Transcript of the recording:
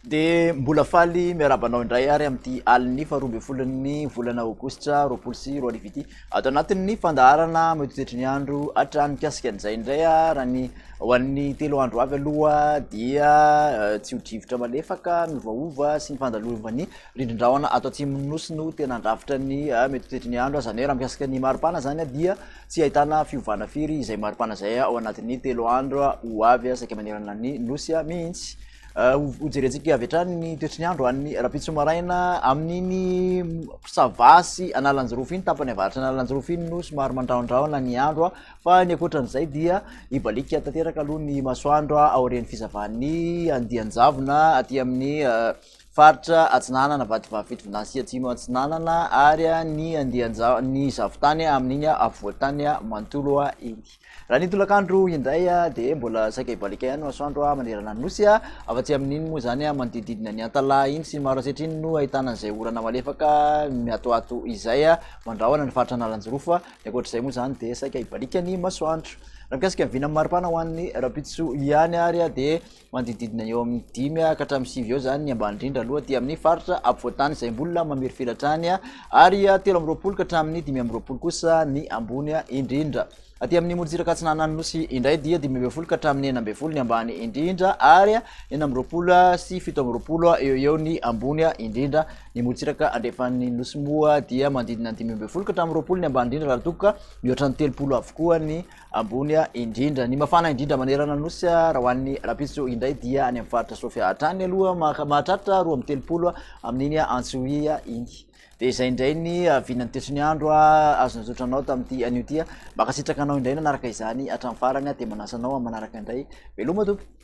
Dia mbola faly miarahaba anao indray ary amin'ity alin'ny faharoa ambin'ny folon'ny volana aogositra 2020 ity. Ato anatin'ny fandaharana mety ho toetry ny andro hatrany mikasika an'izay indray raha ny ho an'ny 3 andro avy aloha dia tsy ho drivotra malefaka miovaova sy ny fandalovan'ny rindrin-drahona ato atsimon'ny nosy no tena handrafitra ny mety ho toetry ny andro. Izany hoe raha mikasika ny maripana izany dia tsy ahitana fiovana firy izay maripana izay ao anatin'ny 3 andro ho avy saika manerana ny nosy mihitsy. Hojerentsika avy hatrany ny toetry ny andro any rahampitso maraina amin'iny Sava sy Analanjirofo iny, tapany avaratra Analanjirofo iny no somary mandrahondrahona ny andro fa ny ankoatran'izay dia hibaliaka tanteraka aloha ny masoandro aorian'ny fizavan'ny andian-javona aty amin'ny faritra Atsinanana, Vatovavy Fitovinany sy Atsimo Atsinanana ary ny andian-ja-, ny zavon-tany amin'iny afovoan-tany manontolo iny. Raha ny tolakandro indray dia mbola saika hibaliaka ihany ny masoandro manerana ny nosy, afa-tsy amin'iny moa izany manodidididina ny Antalaha iny sy ny Maroantsetra iny no ahitana an'izay orana malefaka miatoato izay mandrahona ny faritra Analanjirofo. Ny ankoatr'izay moa izany dia saika hibaliaka ny masoandro. Raha mikasika ny vinan'ny maripana ho an'ny rahampitso ihany ary dia manodidididina eo amin'ny 5 ka hatramin'ny 9 eo izany ny ambany indrindra aloha aty amin'ny faritra afovoan-tany izay mbola mamirifira hatrany ary 23 ka hatramin'ny 25 kosa ny ambony indrindra. Aty amin'ny morontsiraka atsinanan'ny nosy indray dia 15 ka hatramin'ny 16 ny ambany indrindra ary 26 sy 27 eo eo ny ambony indrindra. Ny morontsiraka andrefan'ny nosy moa dia manodidina ny 15 ka hatramin'ny 20 ny ambany indrindra raha toa ka mihoatra ny 30 avokoa ny ambony indrindra. Ny mafana indrindra manerana ny nosy raha ho an'ny rahampitso indray dia any amin'ny faritra Sofia hatrany aloha mahatratra 32 amin'iny Antsohihy iny. Dia izay indray ny vinan'ny toetry ny andro azo natolotra anao tamin'ity anio ity. Mankasitraka anao indray nanaraka izany hatramin'ny farany dia manasa anao amin'ny manaraka indray. Veloma tompoko.